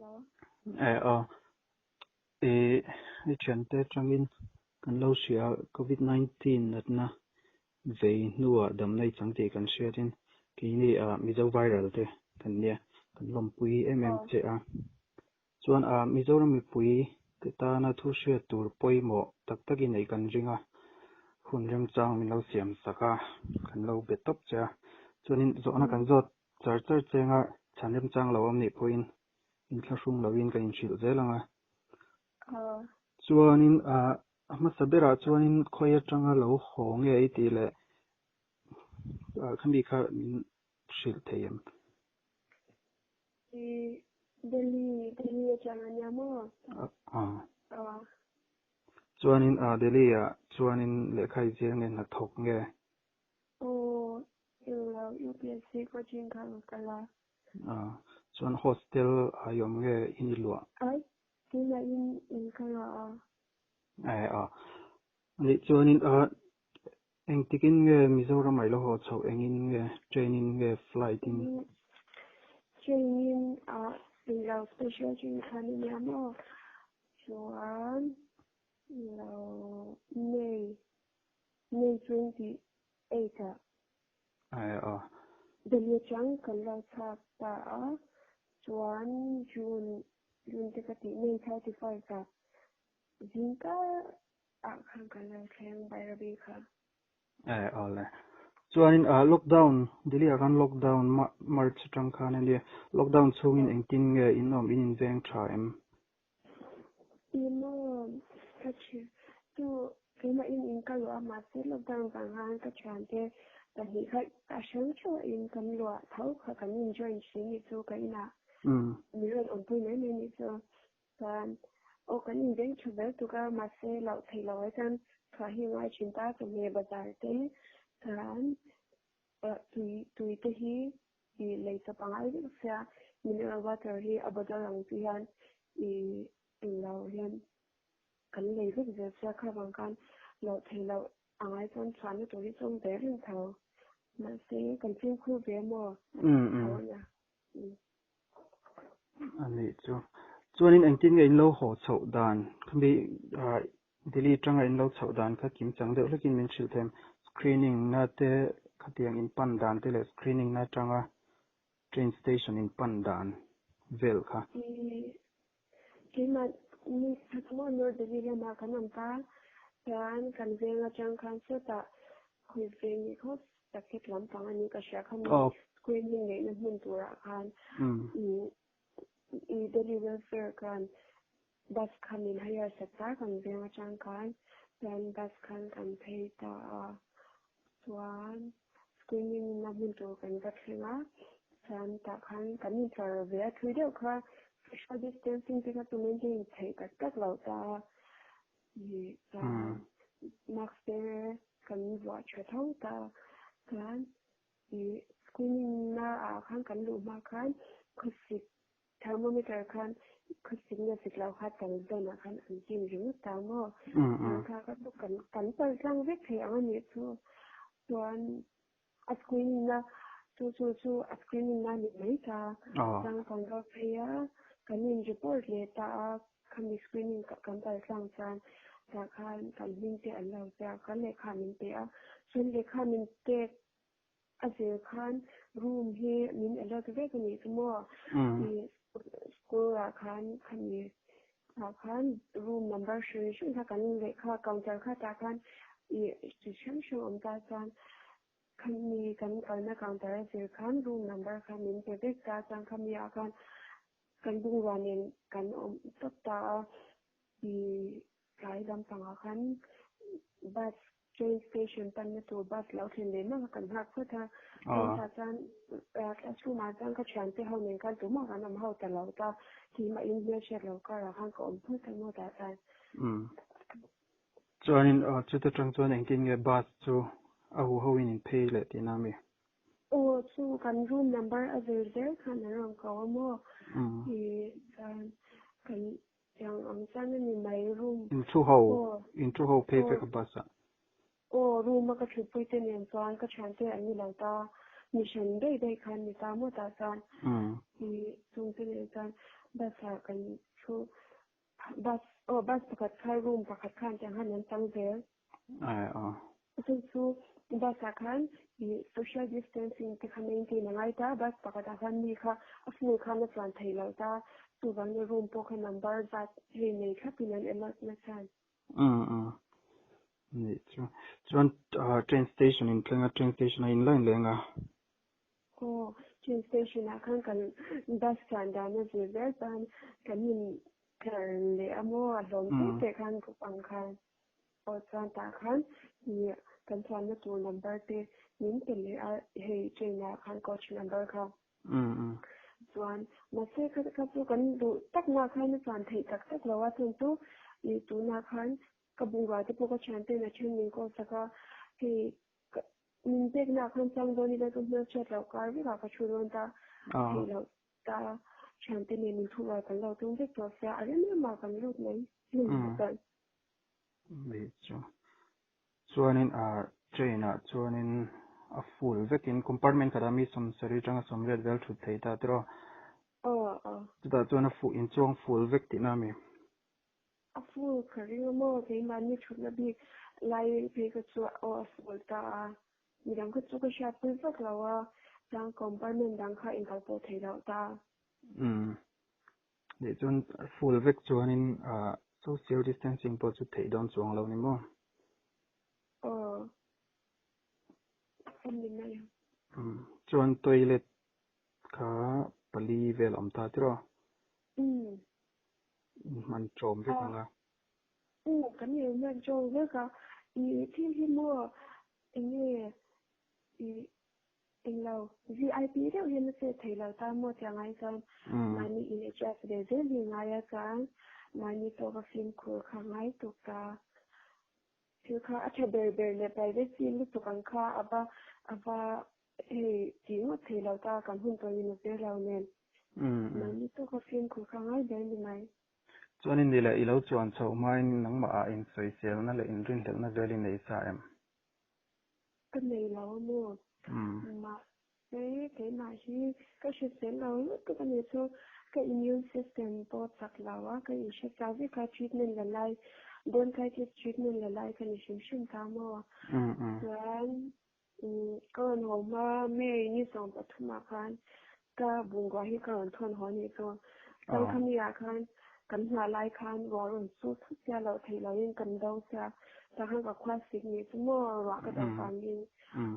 Hello. Eh aw. I i thiante atangin kan lo hria Covid 19 natna vei hnuah damna i chang tih kan hriatin keini ah Mizo viral te kan nia kan lawmpui em em Aw. che a. Chuan ah Mizoram mipui te tana thu hriat tur pawimawh tak tak i neih kan ring a, hun remchang min lo siam sak a, kan lo be tawp che a. Chuanin zawhna kan zawt char char chenga chhan remchang lo awm nih pawhin inthlahrung loin kan inhrilh zel ang a. Aw. Chuanin ah a hmasa berah chuanin khawi atanga lo haw nge i tih leh ah khami kha min hrilh thei em? I Delhi, Delhi atang a nia maw? Aw. Aw. Chuanin ah Delhi ah chuanin lehkha i zir nge hnathawk nge? Aw, englo UPSC coaching kha ka kal a. Aw, chuan hostel ah i awm nge in i luah? Ai, tunah in in ka luah a. Eh aw. Anih chuanin ah engtikin nge Mizoram ah i lo haw chhoh engin nge train in nge flight in? Train in ah englo special train khan a nia maw? Chuan lo May May 28 ah. Eh aw. Delhi atang kan lo chhak ta a, chuan June June te ka tih May 35 ah zingkar ah khan kan lo thleng Bairabi kha. Eh aw le. Chuanin ah lockdown Delhi ah khan lockdown March atang khan a nia. Lockdown chhungin engtin nge in awm in inveng tha em? Ih maw ka thian chu keimah in in ka luah a mahse lockdown vang khan ka thiante pahnih kha a hrang theuh a in kan luah tho kha kan in join thin ni chu ka inah min rawn awmpui mai mai ni chu chuan aw kan in veng tha zel tuk a mahse loh theih loh ai chuan chhuah hi ngai thin ta chawhmeh bazar te chuan tui tui te hi i lei chawp a ngai vek sia mineral water hi a bottle ang chu hian i englo hian kan lei vek zel sia kha vang khan loh theih loh a ngai chuan chhuahna tur hi chu awm ve reng tho mahse kan fimkhur ve maw tho a nia. A nih chu. Chuanin engtin nge in lo haw chhoh dan khami Delhi atanga in lo chhoh dan kha kim chang deuh hlekin min hrilh them. Screening na te khatiang in pan dan te leh screening na atanga train station in pan dan vel kha. Keimah ni khat maw North Delhi lamah kan awm ta chuan kan veng atang khan sawtah khawi veng ni khawp tak het lampang a nih ka hria kha mi screening neihna hmun turah khan i Delhi welfare khan Bus kha min hire sak ta kan veng atang khan chuan bus khan kan phei ta a chuan screening na hmun tur kan va thleng a chuan tah khan kan intlar ve a thui deuh kha social distancing te kha chu maintain theih tak tak loh ta a ih chuan mask te kan vuah tha tho ta chuan ih screening na ah khan kan luh hma khan khawsik Thermometer khan khawsik nge sik lo kha tal zawnah khan an chim ringawt ta maw? Chuan kha kha chu kan kan pal tlang vek thei ang a nih chu. Chuan a screening na chu chu chu a screening na ni mai ta. Chuan kan va phei a, kan in report leh ta a, khami screening kan pal tlang chuan tah khan kan hming te an lo ziak a, lehkha min pe a. Chuan lehkha min pek A zir khan room hi min allot vek a nih chu maw? I school ah khan khami ah khan room number hran hran kha kan lehkha counter kha tah khan i chi hrang hrang awm ta chuan khami kan kalna counter a zir khan room number kha min pe vek ta chuan khami ah khan kan bungrua nen kan awm tawp ta a i tlai lampangah khan bus Train station panna tur bus lo thlen leh mak a kan nghak phawt a, chuan tah chuan classroom ah chuan ka thiante ho nen khan tumah kan awm ho ta lo ta, keimah in hmelhriat lo karah khan ka awm phawt a maw tah chuan. Umm. Chuanin chuta tang chuan engtin nge bus chu a hu ho in in phei leh tihna ami? Aw chu kan room number a zir zel khan an rawn ko a maw? Ih chuan kan Tiang ang chuan a ni mai room. In thu ho, in thu ho phei vek a bus ah. Aw, room a ka thutpui te nen chuan ka thiante an ni lo ta, mi hran daih daih khan ni ta maw tah chuan i chung te nen chuan. Bus ah kan thu bus aw bus pakhat kha room pakhat khan tiang khan an chang zel. Chu chu bus ah khan ih social distancing te kha maintain a ngai ta, bus pakhat ah khan mi kha a full khan a chuan thei lo ta, chuvangin room pawh kha number zat hei nei thlap in an allot na chhan. Umm umm nih chu. Chuan train station in thleng a, train station a in line leng a. Aw, train station ah khan kan bus chuan dan a zir zel chuan kan in tlar leh a maw a hlawm te te khan group ang khan. Aw chuan tah khan ih kan chuanna tur number te min pe leh a hei train ah khan coach number kha. Chuan mahse kha kha chu kan duh tak na khan a chuan theih tak tak lo a chhan chu ih tunah khan ka bungrua te pawh ka thian ten a then min call sak a hei Ka min pekna ah khan chuang dawn ila chu hmelhriat loh kar vekah ka thu dawn ta theih loh ta thiante nen min thurual kan lo tum vek tawh sia a rem rem ah kan lut mai hmun chuan. Ni chu chuanin a train ah chuanin a full vekin compartment khatah mi sawmsarih atanga sawmriat vel thut thei ta tiraw? Aw aw. Chutah chuan a fuh inchuang full vek tihna a mi? A full ka ring a maw? Keimahni thutna bik lai phei ka chu aw a full ta a, midang kha chu ka hriatpui vak lo a, chuan compartment dang kha inkal pawh theih loh ta. Umm. Leh chuan full vek chuanin social distancing pawh chu theih dawn chuang lo ni maw? Aw. Awm ni mai ang. Umm. Chuan toilet kha pali vel a awm ta tiraw? Umm. Hman ṭawm vek ang a. Aw, kan in hman ṭawm vek a. I thil hi maw eng nge i englo VIP deuh hian a chet thei lo ta maw tih angai chuan mahni in adjust ve zel hi ngai a chuan mahni tawk a fimkhur kha ngai tuk ta. Thil kha a ṭha ber ber leh privacy lutuk ang kha a va a va hei tih ngawt thei lo ta kan hun tawhin a zir lo nen. Mahni tawka fimkhur kha ngai ber ni mai. Chuanin ni leh i lo chuan chhoh hmain nangmah ah insawiselna leh inrinhlelhna vel i nei sa em? Ka nei lo a maw? Mahse keimah hi ka hrisel lo lutuk a nih chu. Ka immune system pawh chak lo a, ka inhre chau vek a, treatment la lai, bronchitis treatment la lai ka ni hrim hrim ta maw? Chuan Ka rawn haw hma May ni 13 ah khan ka bungrua hi ka rawn thawn haw anih chu. Chuan khami ah khan kan hnah lai khan ruah rawn sur thut sia loh theih loh in kan do sia. Tah khan ka khua sik nih chu maw ruah ka do vangin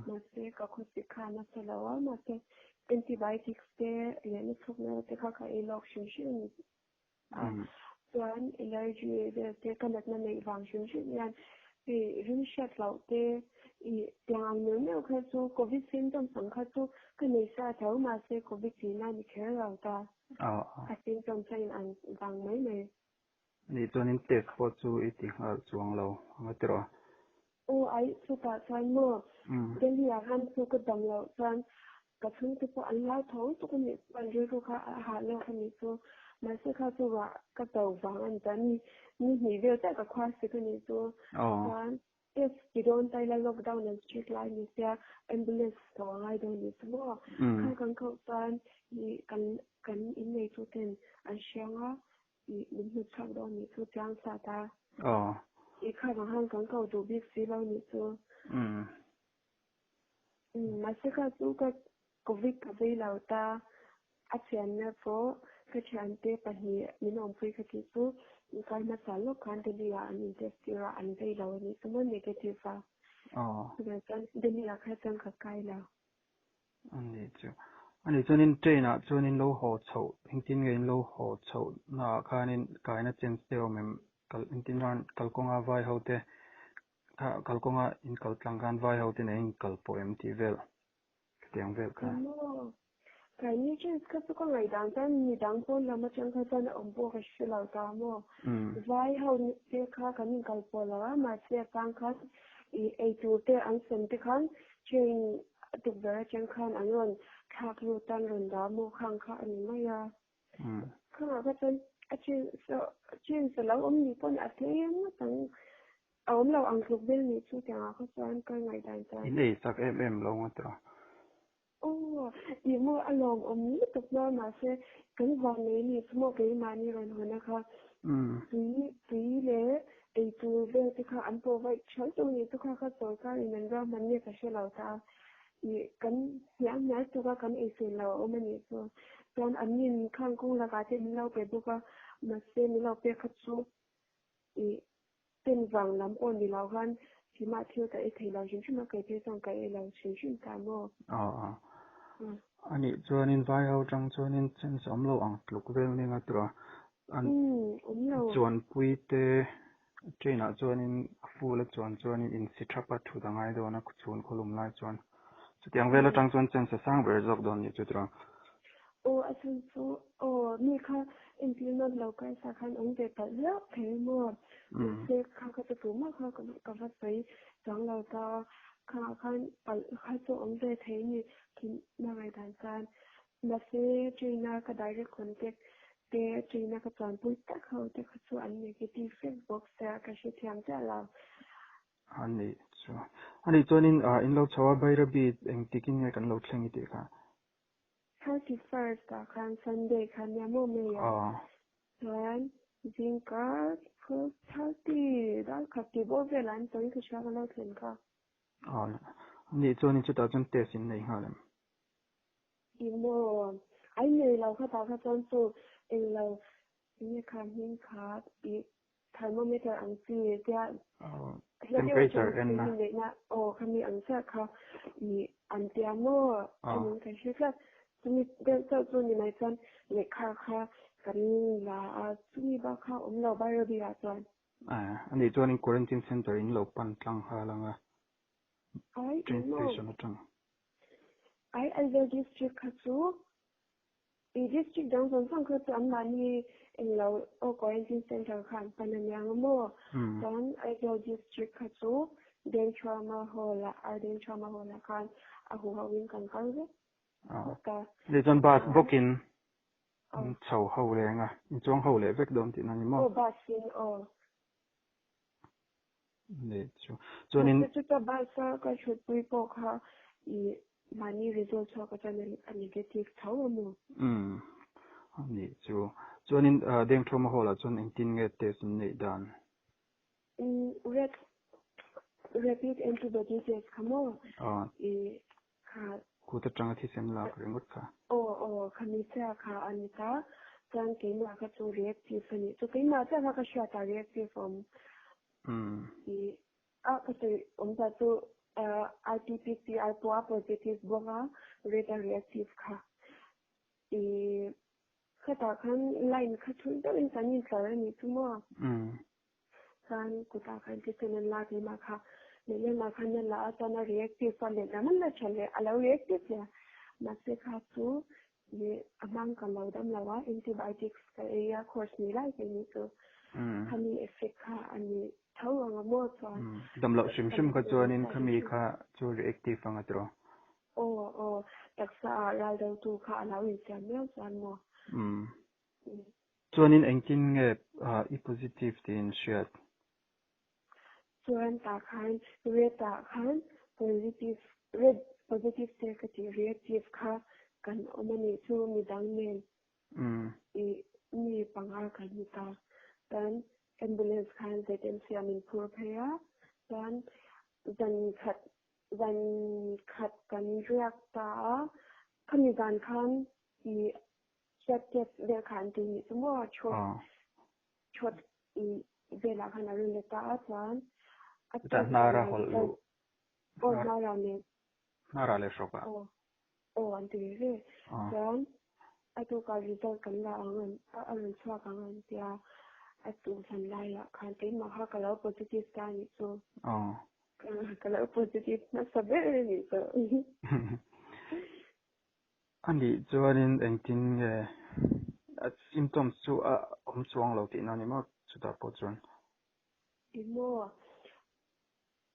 mahse ka khua sik kha a nasa lo a mahse antibiotics te leh na chhuk na te kha ka ei lawk hrim hrim. A chuan allergy vel te ka natna neih vang hrim hrim hian hei ring hriat loh te ih tiang ang neuh neuh kha chu covid symptoms ang kha chu ka nei sa tho mahse covid tihna a ni kher lo ta a symptoms a in an vang mai mai. Anih chuanin test pawh chu i ti nghal chuang lo ang a tiraw? Aw ai chutah chuan maw Delhi ah khan chu ka dam loh chuan ka chhungte pawh an lau tho tuk a nih chuan rilru kha a hah lawk a nih chu mahse kha chu ruah ka do vang a ni ta ni ni hnih vel chiah ka khua sik a nih chu chuan test ti dawn ta ila lockdown an strict lai ni sia ambulance tho a ngai dawn nih chu maw kha kan koh chuan ih kan kan innei tu ten an hriang a Ih, min hmu chhuak dawn nih chu chiang sat a. Aw. Ih, kha vang han kan ko duh bik si lo nih chu. Umm. Umm, mahse kha chu ka Covid ka vei lo ta. A chianna pawh ka thiante pahnih min awmpui ka tih chu kar hmasa lawk khan Delhi ah an in test tir a, an vei lo a nih chu maw negative a. Aw. Chuvang chuan Delhi ah kha chuan ka kai lo. Ani chu. Ani chuanin train ah chuanin lo haw chhoh engtin nge in lo haw chhoh na ah khanin kaina chance te awm em kal engtin ran kalkawnga vai ho te kha kalkawnga in kal tlang khan vai ho te nen in kal pawh em tih vel khatiang vel kha. Emaw kaini chance kha chu ka ngaihdan chuan midang pawn lam atang kha chuan a awm pawh ka hre lo ta maw. Vai ho te kha kan inkal pawh lo a mahse a chang khan ih eitur te an sem te khan Train tukverh atang khan an rawn thlak lut a, an rawn dah maw khang kha a ni mai a. Khangah kha chuan a train saw train sa lo awm ni pawn a tlem ngawt ang. A awm lo ang tluk vel nih chu tiangah kha chuan ka ngaihdan chuan. In ei chak em em lo ngawt rawh. Aw, ih maw a lawmawm lutuk maw mahse kan vannei ni chu maw keimahni rawn hawn a kha tui tui leh eitur vel te kha an pawh vaih ṭhal tur ni chu kha kha sawrkar in an ruahman nge ka hre lo ta a ih kan hniam hnial tuk a kan eisel lo a awm a nih chu chuan an nin khang kawng lakah te min lo pe bawk a mahse min lo pek kha chu ih Pen vang lam pawh ni lo khan keimah thil ka ei thei lo hrim hrim a, kei phei chuan ka ei lo hrim hrim ta maw? Aw aw. Anih chuanin vai ho tang chuanin chance awm lo ang tluk vel ning a tura an chuanpui te train ah chuanin a full a chuan chuanin insi thap a thut a ngai dawn a chhun khawlum lai chuan chutiang vel atang chuan chance a sang ber zawk dawn nih chu tura. Aw a chhan chu aw mi kha entir nawt lo kai sa khan awm ve palh viau thei maw mahse kha kha chu tumah kha ka va sawi chuang lo ta kha khan palh kha chu awm ve thei ni thihna ngaihdan chuan mahse train a ka direct contact te train a ka chuanpui tak ho te kha chu an negative vek bawk sia ka hrethiam chiah lo. A nih chu a nih chuanin in lo chho a Bairabi engtikin nge kan lo thleng i tih kha. 31st ah khan Sunday khan nia maw May ah chuan zingkar 12:30 dar khat tih bawr velah an chawi ka hria ka lo thlen kha. Aw nih chuanin chutah chuan test in nei nghal em? Ih maw ai nei lo khatah kha chuan chu englo enge kha hming kha ih Thermometer ang chi tia hla deuh Temperature atanga en na. screening neihna aw khami ang chiah kha ih an tia maw chumin kan hre tlat. Chumi deuh chauh chu ni mai chuan lehkha kha kan la a, chumi bak kha awm lo Bairabi ah chuan. Anih chuanin quarantine center in lo pan tlang nghal ang a, Ai train eng maw? station atang. Ai Aizawl district kha chu I district dang zawng zawng kha chu anmahni englo aw quarantine center kha an pan ania ang maw? Chuan Aizawl district kha chu Dengthuama hall ah Arden Thuama hall ah khan a huho in kan kal vek bawk a. Leh chuan bus bawkin in chho ho leh ang a, in chuang ho leh vek dawn tihna ni maw? Aw bus in aw. Leh chu chuanin. Mahse chuta bus a ka thutpui pawh kha i mahni result chhuak atang a negative tho a maw? Umm anih chu. Chuanin Dengthawma hall ah chuan engtin nge test an neih dan? Umm red rapid antibody test kha maw? I kha. Kut atanga thisen lak ringawt kha. Aw aw khami chiah kha a ni ta. Chuan keimah kha chu reactive a nih chu. Keimah chiah kha ka hriat a reactive awm. I a ka sawi awm ta chu RT-PCR pawh a positive bawk a, red a reactive kha. I khatah khan line kha thul deuhin kan intlar a nih chu maw. Chuan kutah khan thisen an lak lem a kha lehlamah khan a la a chuan a reactive a lehlam an la tha leh a lo reactive leh a mahse kha chu ih a hmang ka lo dam lo a antibiotics ka ei a course ni lai ka nih chu khami effect kha a ni tho ang a maw chuan Dam loh hrim hrim kha chuanin khami kha chu reactive ang a tiraw? Aw aw taksa ah ral do tu kha a lo insiam miau chuan maw? Chuanin engtin nge i positive tiin hriat? Chuan tah khan red ah khan positive red positive te ka tih reactive kha kan awm a nih chu midang nen i mi panga kan ni ta. Chuan ambulance khan ZMC ah min phur phei a, chuan zan khat zan khat kan riak ta a, khami zan khan i Swab test vel kha an ti nih chu maw chhawt chhawt velah khan a rawn let ta a chuan a Chutah hnara hawlh luh aw hnara leh hnara leh hrawk ah aw aw an ti ve ve chuan a tukah result kan la ang an a rawn chhuak ang an tia a tuh hlan laiah khan keimah kha ka lo positive ta nih chu ka lo positive nasa ber nih chu. A nih chuanin engtin nge a symptoms chu a awm chuang lo tihna a ni maw chutah pawh chuan? Ih maw?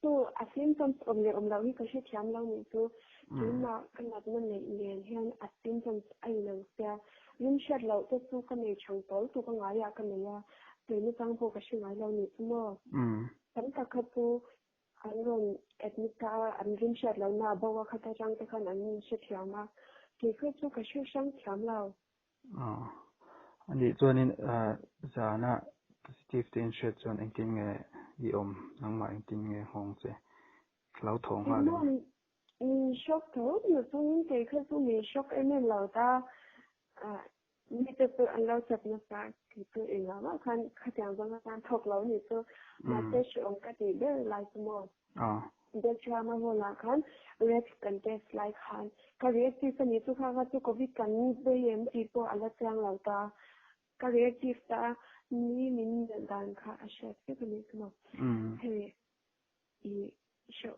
Chu a symptoms awm leh awm loh hi ka hrethiam lo nih chu keimah ka natna neih nen hian a symptoms a inang sia. Rin hriat loh te chu ka nei chang tawl tu ka ngaiah ka nei a, tuina chang pawh ka hre ngai lo nih chu maw? Tam tak kha chu An rawn admit ta a, an rin hriat lohna a bo a, khata tang te khan an hrethiam a, kei kha chu ka hre hrang thiam lo. Aw, anih chuanin zana positive te in hriat chuan engtin nge i awm, nangmah engtin nge nghawng che, hlauthawng nghal em? Min shock tho tih chungin kei kha chu min shock em em lo ta, Mite chu an lo chep nasa tih chu engah mah khan khatiang zawng atan thawk lo nih chu mahse hrehawm ka tih ber lai chu maw. Belchhuama hall ah khan reps kan test lai khan ka reactive a nih chu kha kha chu covid kan vei em tih pawh a la chiang lo ta. Ka reactive ta a ni min melh dan kha a hriat vek a nih chu maw. Hei I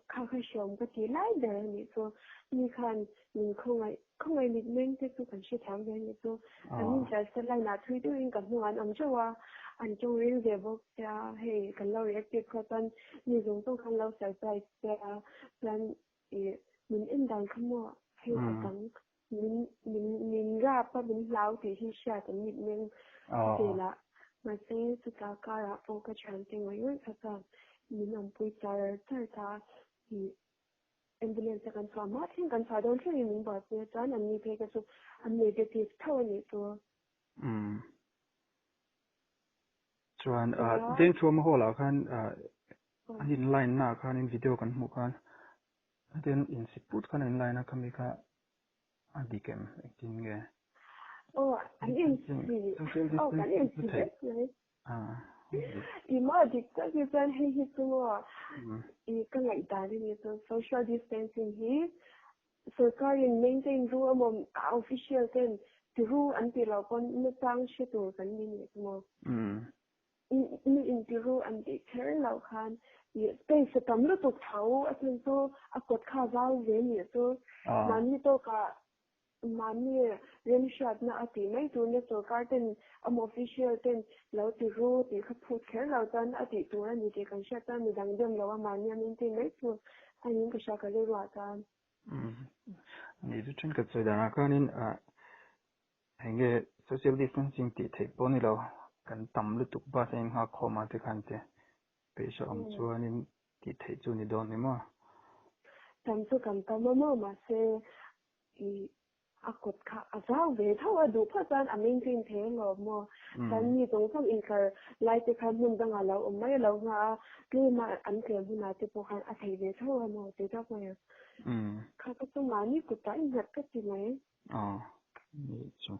kha kha hreawm ka ti lai ber a nih chu. Mi khan min khawngaih khawngaih mitmeng te chu kan hrethiam ve a nih chu. Kan inchal line ah thui deuhin ka hnungah an awm teuh a, an tawng reng ve bawk sia, hei kan lo reactive kha chuan mi zawng zawng khan lo surprise sia, chuan i min en dan kha maw hei a dang Min min min rap a, min hlau tih hi hriat an mitmeng velah. Mahse, chuta karah pawh ka thiante ngawih ngawih kha chuan min awmpui char char ta. Ih, ambulance a kan chhuah hma thleng kan chhuah dawn thlengin min buaipui a chuan an ni phei kha chu an negative tho a nih chu. Umm. Chuan, Dengthuama hall ah khan an in line na ah khanin video kan hmuh khan Tin, insi put khan a inline a, khami kha a dik em? Engtin nge? Aw, an insi. Social Aw, kan distancing insi chu theih. vek mai. Ah, I maw dik tak hi chuan hei hi chu maw i ka ngaihdan a ni chu social distancing hi sorkarin maintain ru emaw a official ten ti ru an tih loh pawn nachang hre tur kan ni nih chu maw. Mi intiru an tih kher loh khan space a tam lutuk tho a chhan chu a kawt kha a zau ve nih chu mahni tawkah mahni remhriatna a tih mai tur nia sorkar ten emaw official ten lo ti ru tih kha phut kher lo chuan a tih tur a ni tih kan hriat chuan midang dem lo a mahni a maintain mai tur a niin ka hria ka rilruah chuan. Ni chu thenkhat sawi danah khanin Hei nge social distancing tih theih pawh ni lo, kan tam lutuk bus a innghak khawm a te khan te peihsa awm chuanin tih theih chu ni dawn ni maw? Tam chu kan tam a maw mahse i a kut kha a zau ve tho a duh phawt chuan a maintain thei alawm maw? Chuan mi zawng zawng intlar lai te khan hmun dangah lo awm mai alo nghah a, tlema an tlem hunah te pawh khan a thei ve tho a maw ti tak mai a. Kha ka chu mahni kutah i nghat ka ti mai. Aw, nih chu.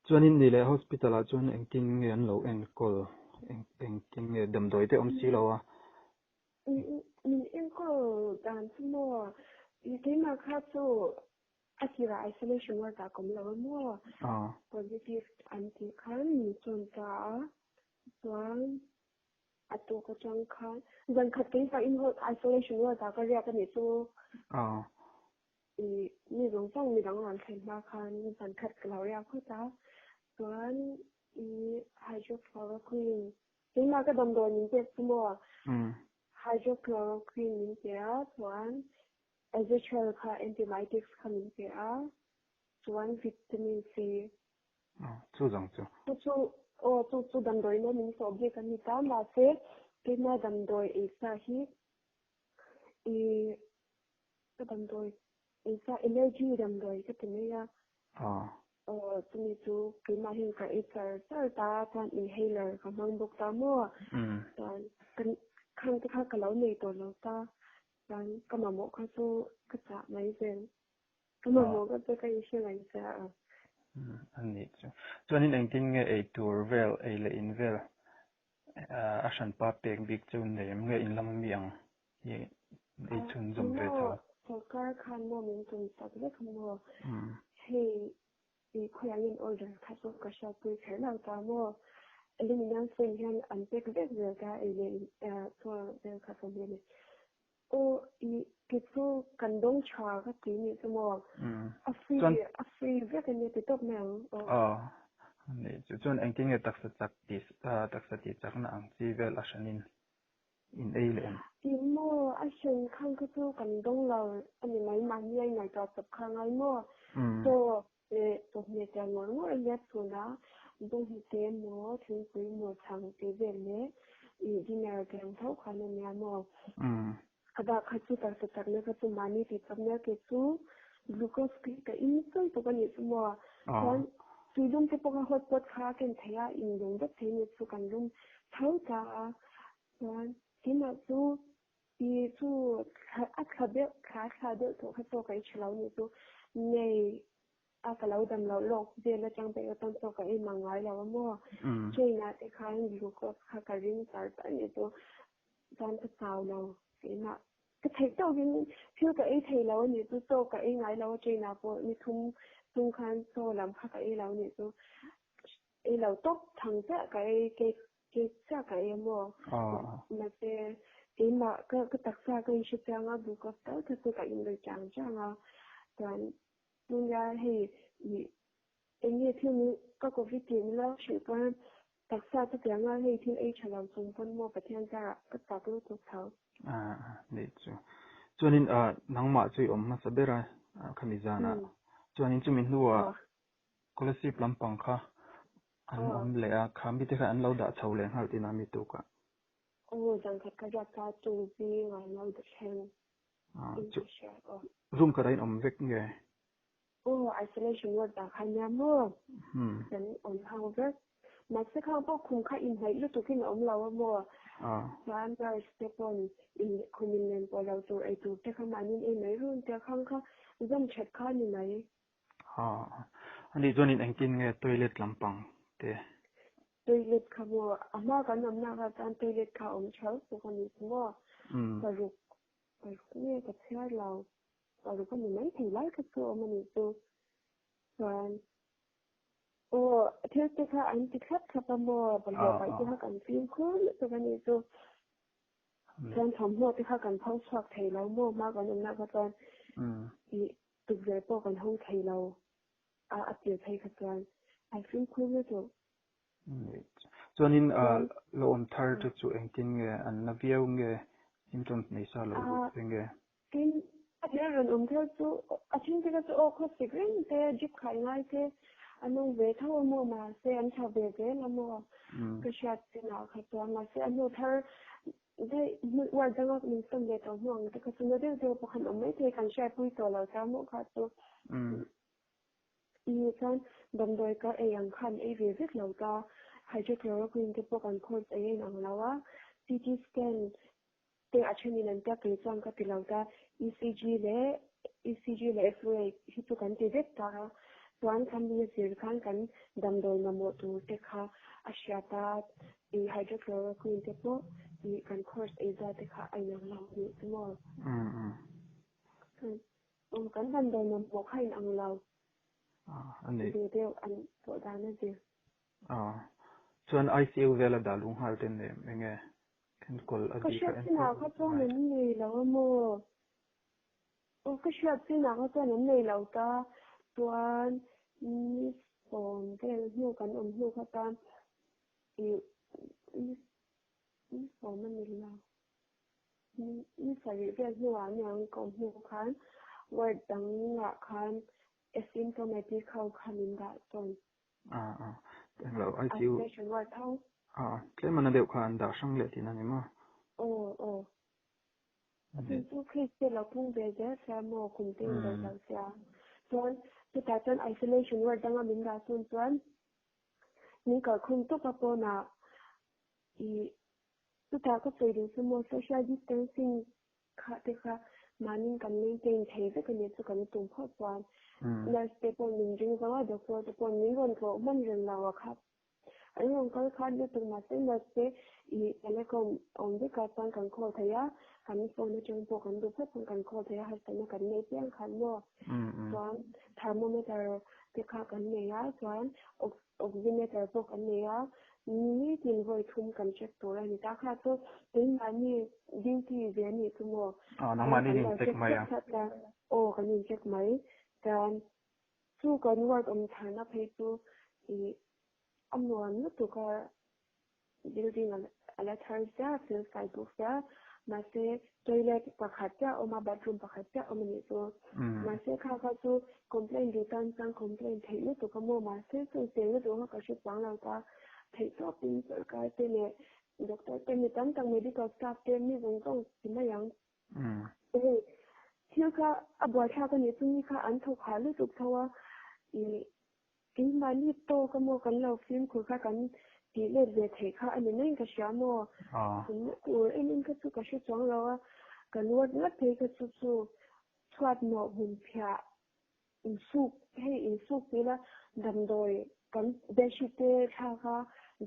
Chuanin ni leh hospital ah chuan engtin nge an lo enkawl? Engtin nge damdawi te awm si lo a? Min enkawl dan chu maw? Keimah kha chu a tirah isolation ward ah ka awm lo a maw? Positive an tih khan min sawn ta a, chuan a tuk atang khan zan khat keimah in isolation ward ah ka riak a nih chu. I mi zawng zawng midang rawn thlen hma khan zan khat ka lo riak phawt a, chuan i hydrochloroquine keimah ka damdawi min pek chu maw hydrochloroquine min pe a, chuan azithral kha antibiotics kha min pe a, chuan vitamin C. Chu zawng chu. Chu chu aw chu chu damdawiina min sawh bik a ni ta, mahse keimah damdawi ei sa hi i Ka damdawi ei kha energy damdawi ka ti mai a. Aw chumi chu keimah hian ka ei char char ta a, chuan inhaler ka hmang bawk ta maw. Chuan kan khang te kha ka lo nei tawh lo ta, chuan ka mamawh kha chu ka chah mai zel. Ka mamawh kha chu ka inhre mai che a. A nih chu. Chuanin engtin nge ei tur vel, ei leh in vel a hranpa pek bik chu nei em nge in lam ami ang hi ei chhunzawm ve tho. Sorkar khan maw min tum tak vek a maw? Hei i khawiah nge order kha chu ka hriatpui kher lo ta maw? Aluminum frame hian an pack vek zel ta ei leh chaw vel kha chu hmel e. Aw i kei chu kan dawng tha ka ti nih chu maw? A free a free vek a nia ti tawp mai ang aw. Aw nih chu chuan engtin nge taksa chak tih taksa tih chakna ang chi vel a hranin in ei leh em? Ti maw a hran khang kha chu kan dawng lo a ni mai mahni a ingaihtuah chawp kha ngai maw? Chaw leh chawhmeh tel ngawr ngawr a nia chhun a bawnghnute maw thingpui maw chhang tih vel leh i dinner te ang tho khan a nia maw? A bak kha chu taksa chakna kha chu mahni tih chakna ke chu glucose khi ka in chawi tuk a nih chu maw. Chuan tuilum te pawh kha hot pot kha a ken theih a, in lung vek thei nih chu kan lum tho ta a. Chuan keimah chu i chu a thla deuh thla thla deuh tawh kha chaw ka ei tha lo nih chu nei a ka lo dam loh lawk vel atang pek atang chaw ka ei mang ngai lo a maw. Train ah te khan glucose kha ka ring char char nih chu. Chuan ka chau lo keimah ka theih tawkin thil ka ei thei lo a nih chu chaw ka ei ngai lo a train ah pawh ni thum chung khan chaw lam kha ka ei lo a nih chu ei lo tawp thang chiah ka ei cake cake chiah ka ei a maw mahse keimah ka ka taksa ka inhre chiang a glucose tal kha chu ka in lui chang chang a chuan tunlai hei ih Eng nge thil ni ka covid tih ni lo hrilh pawn taksa chu piang a hei thil ei tha lo chung pawn maw Pathian zarah ka chak lutuk tho. Nih chu. Chuanin nangmah chu i awm hmasa ber a khami zanah. Chuanin chumi hnuah Kolasib lampang kha an awm leh a, kha mite kha an lo dah chho leh nghal tihna mi tukah. Aw zan khat ka riat kha tuk zingah an lo thleng in ka hria aw. Room khatah in awm vek nge? Aw isolation ward ah khan nia maw kan awm ho vek. Mahse khang pawh khum kha inhnaih lutuk in a awm lo a maw. Chuan nurse te pawn in khum in len pawh lo tur ei tur te kha mahni in ei mai run tia khang kha zawm that kha ni mai. Anih chuan in engtin nge toilet lampang te? Toilet kha maw a hma kan awmna kha chuan toilet kha a awm tha lutuk a nih chu maw. Paruk paruk nge ka chhiar lo. Paruk a ni mai thei lai kha chu awm a nih chu. Chuan aw thil te kha an ti thlap thlap a maw bawlhhlawh paih te kha kan fimkhur lutuk a nih chu. Chuan thawmhnaw te kha kan pho chhuak thei lo maw hma kan awmna kha chuan ih tukverh pawh kan hawng thei lo a a tir phei kha chuan an fimkhur lutuk. Chuanin lo awm thar te chu engtin nge an na viau nge symptoms nei sa lo lut te nge? Tin, a thil rawn awm thar chu a then te kha chu aw khawsik reng te, drip khai ngai te an awm ve tho a maw mahse an tha ve zel a maw ka hriat chinah kha chuan mahse a hnu thar daih hmun uar danga min sawn ve tawh hnu ang te kha chu na deuh deuh pawh khan awm maithei kan hriatpui tawh lo ta maw kha chu. I chuan damdawi ka ei ang khan ei ve vek lo ta, hydrochloroquine te pawh kan course ei a inang lo a, CT scan te a thenin an tia kei chuan ka ti lo ta, ECG leh ECG leh X-ray hi chu kan ti vek ta a, chuan khami a zir khan kan damdawi mamawh tur te kha a hriat a, i hydrochloroquine te pawh i kan course ei zat te kha a inang lo anih chu maw. Awm kan damdawi mamawh kha in ang lo. A nei. Ve deuh an pawh dan a zir. Chuan ICU vela dah luh nghal te nem enge enkawl a Ka bik a hriat enkawl chinah kha chuan an nei lo a maw? Aw ka hriat chinah kha chuan an nei lo ta. Chuan ni sawm vel hnu kan awm hnu kha chuan ih ni sawm a ni lo. Ni sarih vel hnuah niang ka awm hnu khan ward dangah khan asymptomatic ho kha min dah sawn. Englo ICU. Isolation ward ho. Tlem ana deuh kha an dah hrang leh tihna ni maw? Aw aw. Chu chu case te lo pung ve zel sia maw kum te in daih lo sia. Chuan chutah chuan isolation ward danga min dah sawn chuan min kalkhawm tawp a pawnah ih Chutah ka sawi duh chu maw social distancing kha te kha mahni kan maintain thei vek a nia chu kan tum phawt chuan nurse te pawh min ring zo a doctor te pawh min rawn tlawh hman reng lo a kha an rawn kal khan lutuk mahse nurse te ih telecom awm vek ah chuan kan call thei a kan phone atang pawh kan duh phawt chuan kan call thei a harsatna kan nei piang khan maw chuan thermometer te kha kan nei a chuan Oximeter pawh kan nei a, nitin vawi thum kan check tur a ni ta. Kha chu keimahni duty ve a nih chu maw? Aw, nangmahni in in check mai a. Aw, kan in check mai. Chuan chu kan ward awm tharna phei chu ih a nuam lutuk a. Building a la thar ziah fel fai bawk sia, mahse toilet pakhat chiah a awm a, bathroom pakhat chiah a awm a nih chu. Mahse kha kha chu complain duh tan chuan complain theih lutuk a maw, mahse chu cheng lutuk kha ka hre chuang lo ta, theih tawpin sorkar te leh doctor te mi tam tak medical staff te mi zawng zawng ti mai ang. Hei thil kha a buaithlak a nih chu mi kha an thawk hah lutuk tho a, ih keimahni tawk a maw kan lo fimkhur kha kan tih let ve theih kha a ni mai in ka hria maw? Tunna tur em em kha chu ka hre chuang lo a, kan ruat ngat phei kha chu chu chhuat nawh hmun phiah Insuk, hei insuk ti ila damdawi kan bedsheet te thlak a,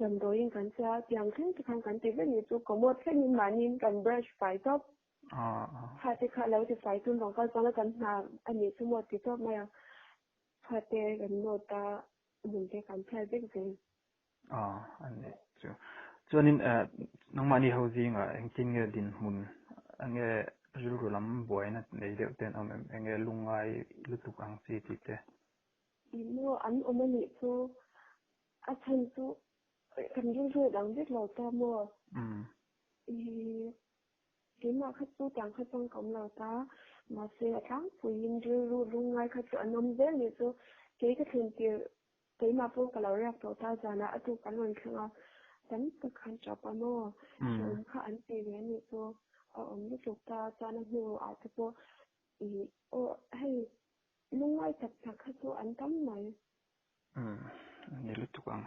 damdawiin kan che a, tiang thleng te khan kan ti vek ni chu commode thlengin mahniin kan brush fai tawp. Kha te kha lo ti fai chun rawn kal chuan a kan hna a nih chu maw ti tawp mai a, chhuat te kan nawt a, hmun te kan phiat vek zel. A ni chu. Chuanin nangmahni ho zingah engtin nge dinhmun enge rilru lam buaina nei deuh te an awm em? Enge lungngai lutuk ang chi tih te? Ih maw an awm a nih chu a chhan chu kan rilru a dang vek lo ta maw? Ih keimah kha chu tiang kha chuan ka awm lo ta mahse a tlangpuiin rilru lungngai kha chu an awm zel nih chu kei ka thlen tirh Keimah pawh ka lo riak tawh ta zanah a tuk an rawn thleng a, tam tak khan tap a maw? Hrehawm kha an ti ve anih chu a awm lutuk ta chuan a hnu ah te pawh ih aw hei lungngai tak tak kha chu an tam mai. Umm a ni lutuk ang.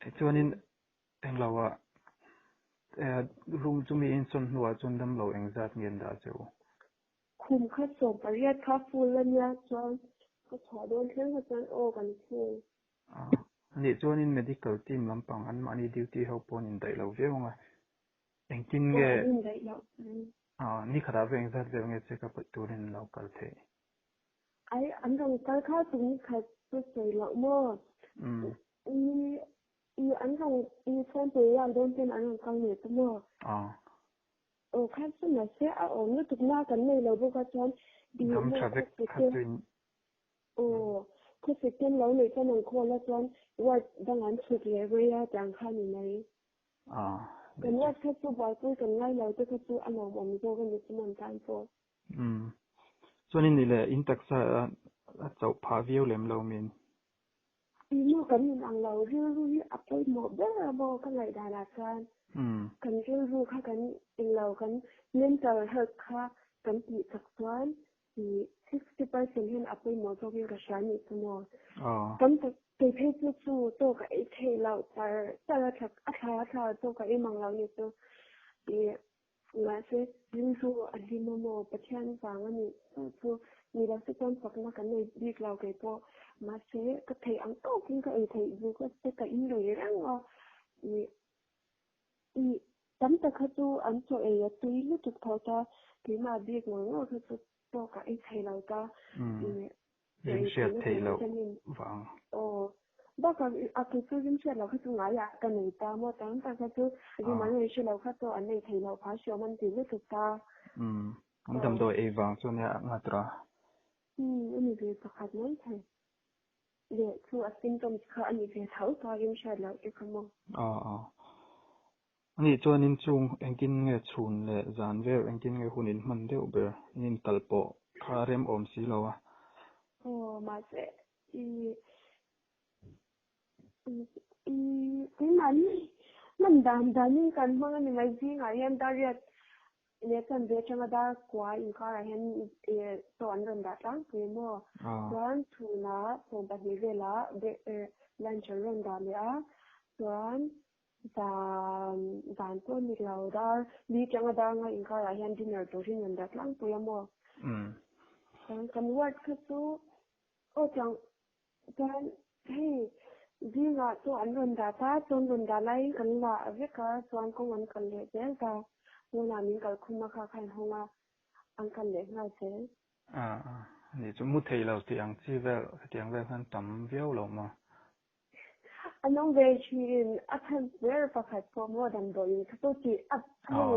Tichuanin englo ah room chu mi insawn hnuah chuan damlo engzat nge an dah che u? Khum kha 18 kha full a nia chuan ka chhuah dawn thleng kha chuan aw kan full. Anih chuanin medical team lampang an mahni duty ho pawh an indaih lo viau ang a, engtin nge. Aw an indaih loh. Ni khatah vek engzat vel nge check up turin an lo kal theih? Ai an rawn kal kha tum ni khat chu sawi loh maw? Ni i an rawn i chhuanpui riak dawn ten an rawn kal leh chu maw? Aw kha chu mahse a awm lutuk na kan nei lo bawk a chuan i Dam maw tha vek khawsik kha te chu in aw khawsik ten lo neih chuan an call a chuan ward dang an chhuk leh mai a tiang kha ni mai. Kan ward kha chu buaipui kan ngai lo te kha chu a nuamawm zawk a ni chu man tan pawh. Umm chuan in ni leh in taksa a chauh phah viau lem lo min. I maw kan in ang lo rilru hi a pawimawh ber a maw ka ngaihdan ah chuan kan rilru kha kan englo kan mental health kha kan tih chak chuan i 60% hian a pawimawh zawk in ka hria nih chu maw. Tam tak kei phei chu chu chaw ka ei theih loh char char a thla a thla a thla chaw ka ei mang lo nih chu i Mahse, rilru a hlim a maw? Pathian vang a nih chu chu ni lo se chuan fakna kan nei bik lo kei pawh. Mahse, ka theih ang tawkin ka ei theih zuk a se ka in lui reng a. Ih, ih, tam tak kha chu an chaw ei a tui lutuk tho ta, keimah bik ngawr ngawr kha chu pawh ka ei thei lo ta. Ih, Rim hriat theih loh vang. Aw, bakah a kei chu rim hriat loh kha chu ngaiah ka nei ta maw tam tak kha chu rim an rawn hre lo kha chu an nei thei loh phah hriawm an ti lutuk ta. Umm, an damdawi ei vang chu ania ngat ra. Umm, a ni ve pakhat mai thei. Leh chu a symptoms kha a ni ve tho ta rim hriat loh te kha maw. Aw aw. Anih chuanin chung engtin nge chhun leh zan vel engtin nge hun in hman deuh ber in inkal pawh kha rem awm si lo a. Aw mahse i i keimahni hman dan danin kan hmang a ni mai zingah hian dariat leh chanve atanga dar kua inkarah hian chaw an rawn dah tlangpui maw chuan chhunah 12 velah lunch an rawn dah leh a chuan Zan zan pawh ni lo dar li tanga dar nga inkarah hian dinner tur hi rawn dah tlangpui a maw? Chuan kan ward kha chu aw tiang chuan hei zingah chu an rawn dah ta chuan rawn dah laiin kan la vek a chuan kawng an kal leh zel ta pawnah min kal khum a kha kha an hawng a an kal leh nghal zel. A ni chu mu thei lo tih ang chi vel hetiang vel khan tam viau lo maw? A nung ve thin a chhan ber pakhat pawh maw damdawiin kha chu tih a hei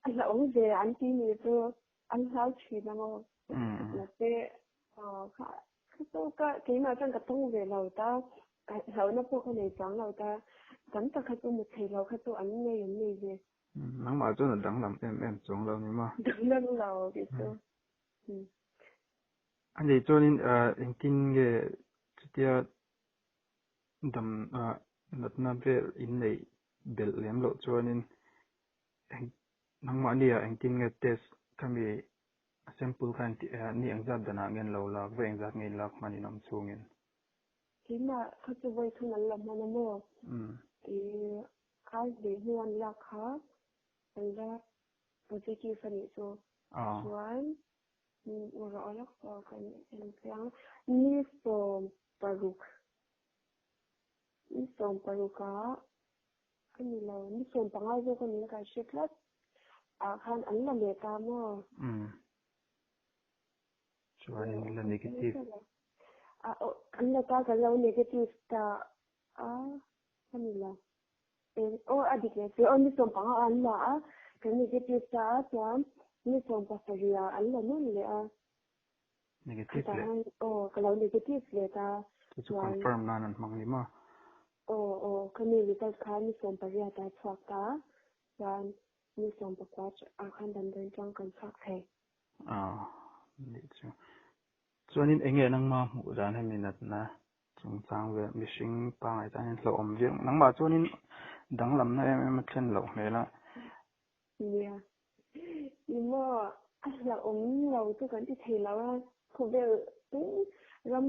a hlauhawm ve an ti ni chu an hlau thin a maw mahse kha kha chu ka keimah chuan ka tawng ve lo ta ka hlauhna pawh ka nei chuang lo ta tam tak kha chu mut thei lo kha chu an nei an nei ve. Nangmah chuan a danglam em em chuang lo ni maw? Danglam lo tih chu. Ani chuanin engtin nge chutia dam natna vel in neih belh lem loh chuanin Nangmahni ah engtin nge test khami sample kha ni engzat danah nge an lo lak, vawi engzat nge in lak hman in awm chhungin? Keimah kha chu vawi thum an la hman a maw? Ih, kar hnih hnu an lak kha an la positive a nih chu. Chuan rawh lawk pawh kan en chiang ni 16, ni 16 ah a ni lo, ni 15 zawk a niin ka hre tlat ah khan an la leh ta maw? Chuan in la negative. An la ta kan lo negative ta a, a ni lo. Aw a dik leh si, aw ni 15 ah an la a, kan negative ta a chuan ni 17 ah an la nawn leh a. Negative leh. Aw ka lo negative leh ta. Chu chu confirm nan an hmang ni maw? Aw aw ka mi result kha ni 18 ah chhuak ta a, chuan ni 19 ah khan damdawiin chuan kan chhuak thei. Aw nih chu. Chuanin eng nge nangma hmuh dan hemi natna chungchang vel mihring pangngai tan hian hlauhawm viau nangmah chuanin danglamna em em a thlen loh hmel a. Nia, ni maw a hlauhawm lo chu kan ti thei lo a, khawvel pum ram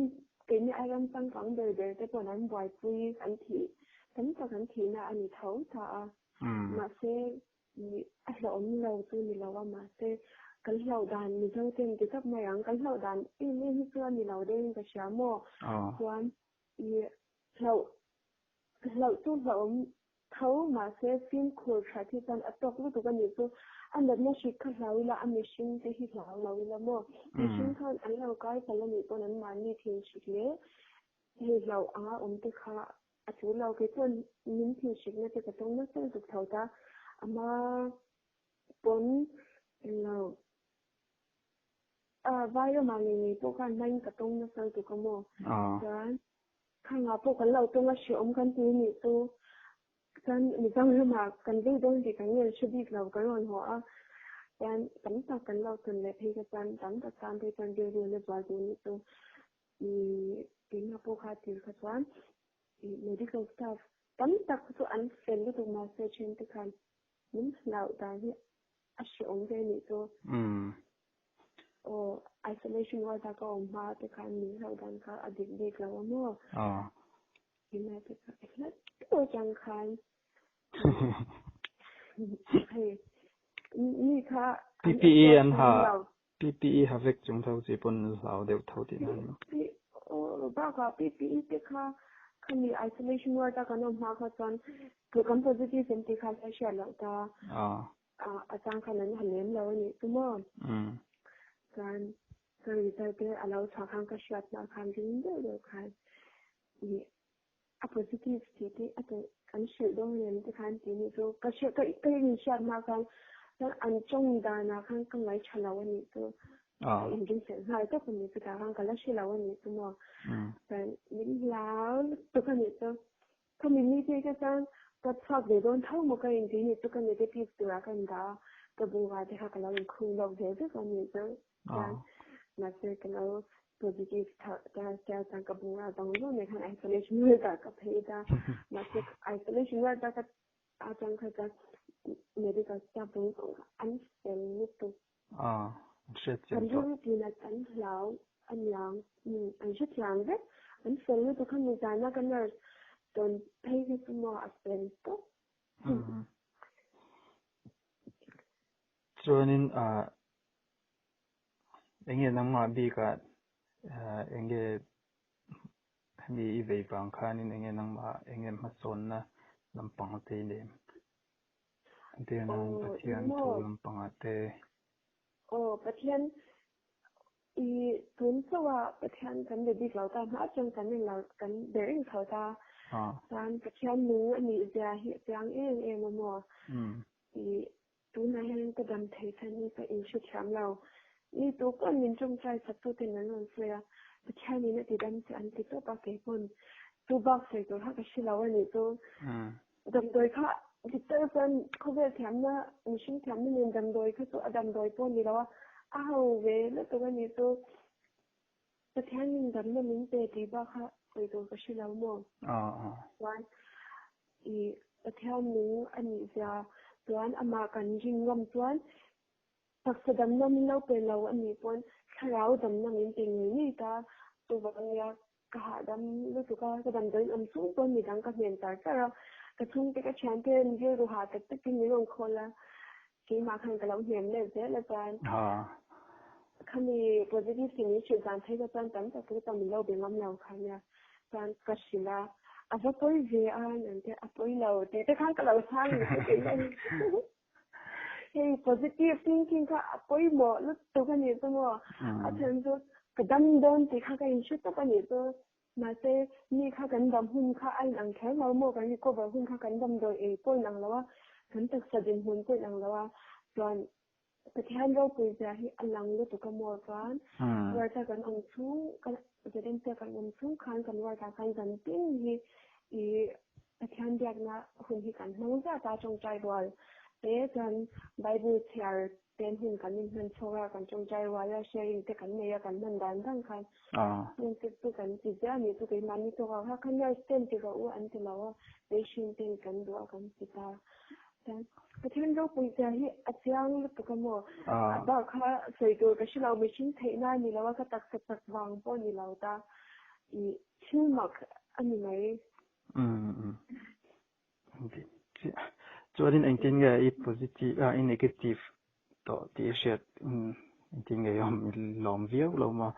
keini a ram changkang ber ber te paw'n an buaipui an thih tam tak an thihna a ni tho ta a, mahse A hlauhawm lo chu ni lo a, mahse kan hlauh dan Mizo ten ti tawp mai ang, kan hlauh dan em em hi chu a ni lo deuhin ka hria maw? Chuan i hlauh hlauh chu hlauhawm tho mahse fimkhur that hi chuan a tawk lutuk a nih chu. A natna hrik kha hlau ila, a mihring te hi hlau lo ila maw? Mihring khan an lo kai palh a nih pawn an mahni thin hrik leh hei hlauh anga awm te kha A chu lo, kei chuan min thinhrikna te ka tawng nasa lutuk tho ta. Ama pawn englo ah vai ramah ngei ngei pawh khan hmain ka tawng nasa lutuk a maw. Chuan khangah pawh kan lo tawng a hrehawm kan ti nih chu. Chuan Mizo ramah kan vei dawn tih kan ngen hre bik lo kan rawn haw a. Chuan tam tak kan lo tawn leh phei kha chuan tam tak tan phei chuan rilru na zual duh nih chu. Keimah pawh kha tir kha chuan medical staff tam tak chu an fel lutuk mahse then te khan min hlauh dan hi a hrehawm ve anih chu. Aw isolation ward a ka awm hma te khan min hlauh dan kha a dik bik lo a maw. Keimah te kha hla deuh atang khan hei mi kha an PPE an ha PPE ha vek chung tho chi pawn hlau deuh tho tih na ni. Bakah PPE te kha khami isolation ward a kan awm hma kha chuan kan positive em tih kha an hriat loh ta. A chang khan an ha lem lo a nih chu maw. Chuan ka result te a lo chhuah khan ka hriat hma khan ring deuh deuh khan A positive tih te a tawh an hrilh dawn em te khan tih nih chu ka hriat ka ka inhriat hma khan chuan an tawng danah khan ka ngaihṭha lo a nih chu ka inrinhlelh nghal tawp a nih chutah khan ka la hre lo a nih chu maw chuan min hlau lutuk a nih chu khami mi te kha chuan ka chhuak ve dawn tho maw ka intih nih chu ka negative turah ka indah a ka bungrua te kha ka lo inkhung lawk ve vek a nih chu. Chuan mahse ka lo positive ta sia chuan ka bung a zawng zawng nen khan isolation ward ah ka phei ta mahse isolation ward a ka atang kha chuan medical staff zawng zawng kha an fel lutuk kan rilru tinat an hlau aniang an hrethiam vek an fel lutuk kha nizana ka nurse tawn phei hi chu maw a fel tawp. Chuanin ah enge nangmah bikah enge hemi i vei vang khanin enge nangmah enge hmasawnna lampang te i nei em? Entirnan Pathian thu lampangah te. Aw Pathian i tun chauh a Pathian kan be bik lo ta hma atang kan eng lo kan be reng tho ta. Chuan Pathian nung a nih zia hi a chiang em em a maw? I tunah hian ka dam thei chhan hi ka inhrethiam lo. Mi tu pawn min tawngtai sak tu ten an rawn sawi a, Pathianin a ti dam che an ti tawp a, kei pawn chu bak sawi tur kha ka hre lo a nih chu. Damdawi kha dik tak chuan khawvel thiamna, mihring thiamna nen damdawi kha chu a damdawi pawh a ni lo a, a ho ve lutuk a nih chu. Pathianin damna min pe tih bak kha sawi tur ka hre lo maw? Chuan i Pathian nung a nih zia. Chuan amah kan ring ngam chuan taksa damna min lo pe lo a nih pawn thlarau damna min pe ngei ngei ta. Chuvang nia ka hahdam lutuk a, ka damdawiin awm chung pawn midang ka hnen char char a, ka chhungte ka thiante rilru hah tak takin min rawn khawl a, keimah khan ka lo hnem let zel a chuan khami positive tih min hrilh dan phei kha chuan tam tak chu min lo be ngam lo kha nia chuan ka hrilh a, a va pawi ve a nan te a pawi lo tih te khan ka lo chhang ni chu kei hian hei positive thinking kha a pawimawh lutuk a nih chu maw a chhan chu ka dam dawn tih kha ka inhre tawp a nih chu mahse mi kha kan dam hun kha a inang kher lo maw kan recover hun kha kan damdawi ei pawh inang lo a kan taksa dinhmun pawh inang lo a chuan Pathian ropui zia hi a lang lutuk a maw chuan ward a kan awm chhung kan ZMC a kan awm chhung khan kan ward ah khan zan tin hi i Pathian biakna hun hi kan hmang zat a tawngtai rual te chuan Bible chhiar ten hun kan inhman chhawk a kan tawngtai rual a sharing te kan nei a kan hman dan dan khan chung te chu kan ti ziah a nih chu keimahni tawk ah kha kha nurse ten ti rawh u an ti lo a patient ten kan duh a kan ti ta. Pathian ropui zia hi a chiang lutuk a maw? A bak kha sawi tur ka hre lo, mihring theihna a ni lo a, ka taksa chak vang pawh a ni lo ta. I thil mak a ni mai. Umm. Chuanin engtin nge i positive a i negative tawh tih i hriat engtin nge i awm i lawm viau lo maw?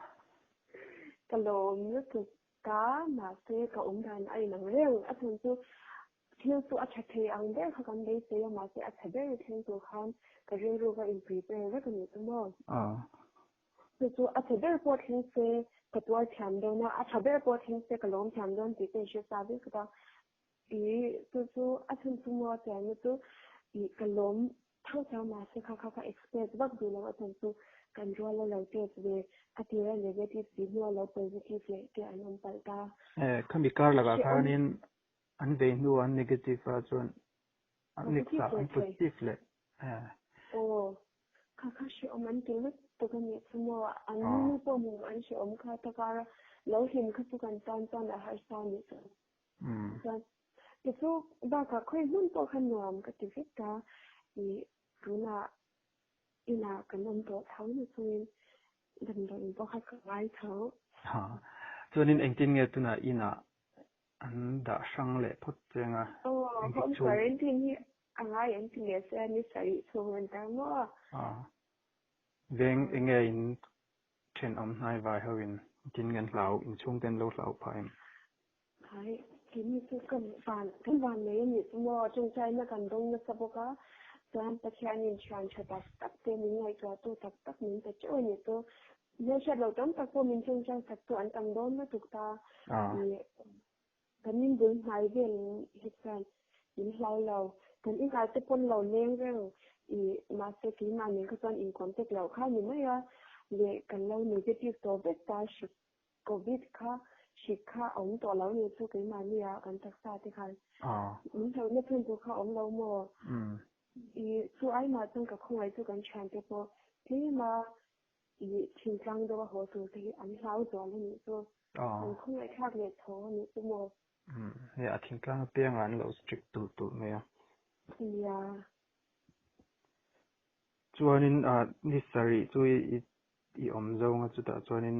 Ka lawm lutuk ta, mahse ka awm dan a inang reng. A chhan chu Thil chu a tha thei ang ber kha kan beisei a, mahse a tha ber thleng tur khan ka rilru ka in prepare vek a nih chu maw? Chu chu a tha ber pawh thleng se ka tuar thiam dawn a, a tha ber pawh thleng se ka lawm thiam dawn tih ka inhre sa vek a. I chu chu a chhan chu maw a chianna chu i ka lawm tho tho mahse kha kha ka expect vak duh lo a chhan chu kan rual a lo test ve a tira negative si hnua lo positive leh te an awm palh ta. Khami kar lakah khanin An vei hnu an negative a chuan an next ah an positive leh eh. Aw kha kha hreawm an ti lutuk a nih chu maw an nu pawh hmuh an hreawm kha ta kar a lo hlim kha chu kan tan chuan a harsa a nih chu. Chuan ti chu bakah khawi hmun pawh kha nuam ka ti vek a i tunah inah kan awm tawh tho na chungin damdawiin pawh kha ka ngai tho. Ha chuanin engtin nge tunah inah An dah hrang leh phawt cheng a. Aw, home quarantine hi a ngai an ti leh se a ni sarih chhung an tar maw? Aw, veng enge in thenawm hnai vai ho in tin nge an hlau, in chhung te an lo hlau phah em? Hai, keini chu kan van, kan van nei a nih chu maw, tawngtaina kan dawng nasa bawk a, chuan Pathianin thian tha tak tak te min ngaihtuahtu tak tak min pe teuh a nih chu. Hmelhriat loh tam tak pawh min chungchang sak chu an tam dawn lutuk ta. Kan in bul hnai vel hi chuan min hlau lo. Kan inah te pawn lo leng reng i mahse keimah nen kha chuan in contact loh kha ni mai a. Leh kan lo negative tawh vek ta hrik covid kha hrik kha a awm tawh lo ni chu keimahni ah kan taksa te khan min hlauhna chhan tur kha a awm lo maw? I chu aimah chuan ka khawngaih chu kan thiante pawh tlem a I thingtlang deuh a haw tur te hi an hlau zual a nih chu. An khawngaihthlak leh tho a nih chu maw? Umm hei a thingtlang apiangah an lo strict tulh tulh mai a. Nia. Chuanin ni sarih chu i i awm zawng a chutah chuanin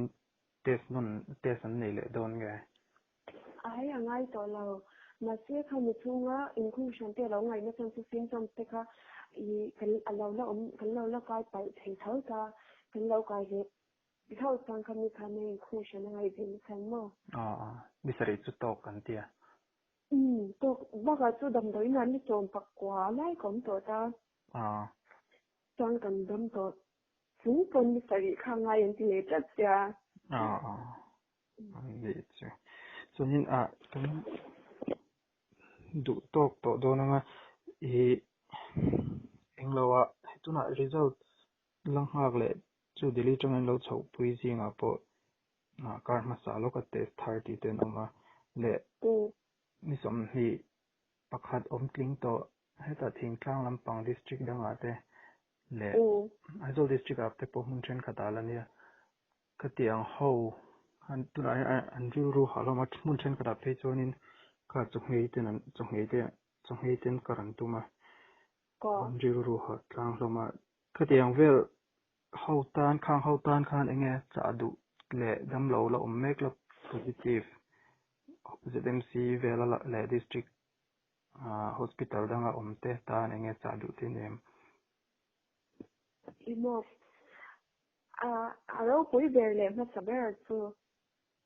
test nawn test an nei leh dawn nge? Ai a ngai tawh lo. Mahse kha mi chhunga inkhung hran te a lo ngaihna chuan chu symptoms te kha i kan a lo la awm kan lo la kai palh thei tho ta kan lo kai leh hlauh chuan kha mi khan a inkhung hran a ngaih ve na chhan maw? Aw aw ni sarih chu tawk an tia. Umm tawk bakah chu damdawiin ah ni sawm pakua lai ka awm tawh ta. Aw. Chuan kan dam tawh chung pawn ni sarih kha ngai an ti leh tlat sia. Aw aw. Ni chu. Chuanin ah kan duh tawk tawh dawn anga ih englo ah tunah result la nghak leh chu Delhi atangin an lo chhoh pui zingah pawh ah kar hmasa lawka test thar tih te an awm a leh ni 21 awm tling tawh hetah thingtlang lampang district dangah te leh Aizawl district ah te pawh hmun thenkhat ah la nia. Khatiang ho an tunah hian an rilru hah hlawm a, hmun thenkhatah phei chuanin kha chaw nghei ten an chaw nghei te chaw nghei ten kar an tum a. Ka. An rilru harh tlang hlawm a. Khatiang vel ho tan khang ho tan khan enge chah duh leh damlo la awm mek la positive ZMC vela leh district hospital danga awm te tan enge chah duh te ni em? I maw? A ropui ber leh hmasa ber chu